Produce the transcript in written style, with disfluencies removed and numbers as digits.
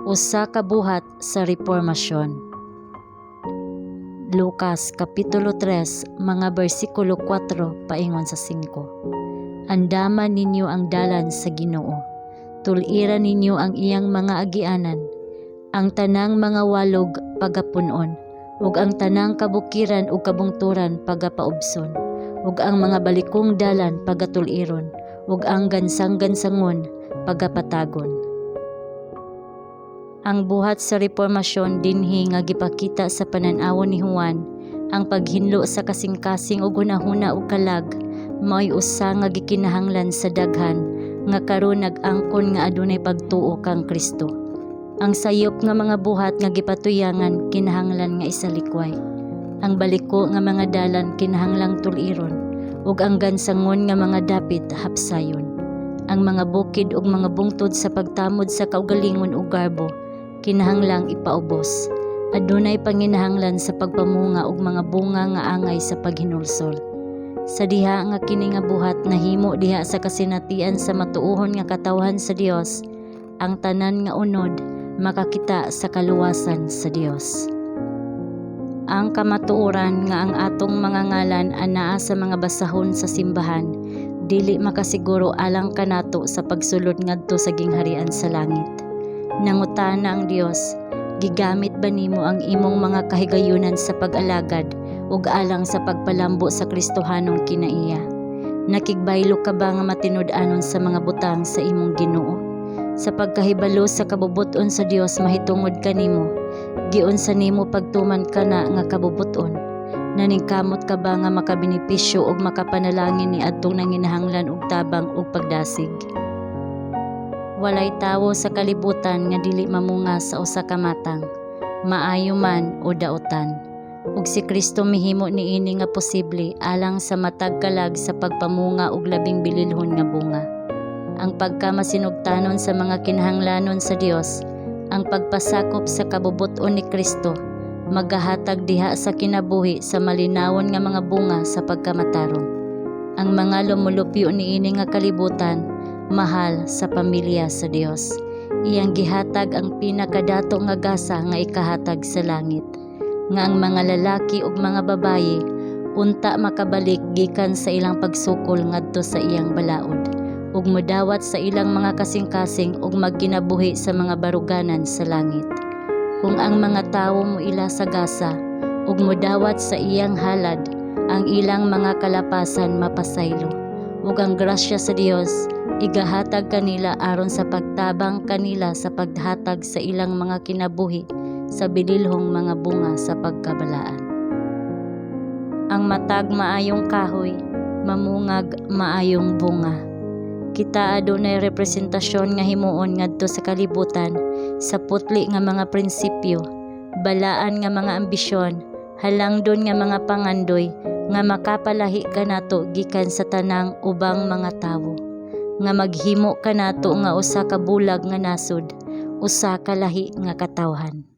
Usa ka buhat sa Reformasyon. Lucas Kapitulo 3, mga bersikulo 4 paingon sa 5. Andama ninyo ang dalan sa Ginoo. Tul-ira ninyo ang iyang mga agianan. Ang tanang mga walog pagapunon, ug ang tanang kabukiran ug kabungturan pagapaubson, ug ang mga balikong dalan pagatul-iron, ug ang gansang-gansangon pagapatagon. Ang buhat sa Reformasyon dinhi nga gipakita sa panan-awon ni Juan, ang paghinlo sa kasing-kasing ug hunahuna ug kalag, mao'y usa nga gikinahanglan sa daghan nga karon nag-angkon nga adunay pagtuo kang Kristo. Ang sayop nga mga buhat nga gipatuyangan kinahanglan nga isalikway. Ang baliko nga mga dalan kinahanglang tul-iron ug ang gansangon nga mga dapit hapsayon. Ang mga bukid ug mga bungtod sa pagtamod sa kaugalingon ug garbo kinahanglang ipaubos. Adunay panginahanglan sa pagpamunga og mga bunga nga angay sa paghinulsol. Sa diha nga kini nga buhat nahimo diha sa kasinatian sa matuohon nga katawhan sa Dios, ang tanan nga unod makakita sa kaluwasan sa Dios. Ang kamatuoran nga ang atong mga ngalan anaa sa mga basahon sa simbahan dili makasiguro alang kanato sa pagsulod ngadto sa gingharian sa langit. Nangutana ang Dios, gigamit ba nimo ang imong mga kahigayunan sa pag-alagad ug alang sa pagpalambo sa Kristohanong kinaiya? Nakigbaylo ka ba nga matinud-anon sa mga butang sa imong Ginoo? Sa pagkahibalo sa kabubut-on sa Dios mahitungod kanimo, giunsa nimo pagtuman kana nga kabubut-on? Naningkamot ka ba nga makabenepisyo ug makapanalangin niadtong nanginahanglan og tabang ug pagdasig? Walay tawo sa kalibutan nga dili mamunga sa usa ka matang, maayo man o dautan. Ug si Kristo mihimo niini nga posible alang sa matag kalag sa pagpamunga og labing bililhon nga bunga. Ang pagkamasinugtanon sa mga kinahanglanon sa Dios, ang pagpasakop sa kabubut-on ni Kristo, magahatag diha sa kinabuhi sa malinawon nga mga bunga sa pagkamatarong. Ang mga lumulupyo niini nga kalibutan mahal sa pamilya sa Dios. Iyang gihatag ang pinakadato nga gasa nga ikahatag sa langit, nga ang mga lalaki ug mga babaye unta makabalik gikan sa ilang pagsukol ngadto sa iyang balaod ug modawat sa ilang mga kasing-kasing ug magkinabuhi sa mga baruganan sa langit. Kung ang mga tawo moila sa gasa ug modawat sa iyang halad, ang ilang mga kalapasan mapasaylo ug ang grasya sa Dios igahatag kanila aron sa pagtabang kanila sa paghatag sa ilang mga kinabuhi sa bililhong mga bunga sa pagkabalaan. Ang matag maayong kahoy mamungag maayong bunga. Kita adunay representasyon nga himuon ngadto sa kalibutan sa putli nga mga prinsipyo, balaan nga mga ambisyon, halangdon nga mga pangandoy nga makapalahi kanato gikan sa tanang ubang mga tawo, nga maghimo kanato nga usa ka bulag nga nasod, usa ka lahi nga katawhan.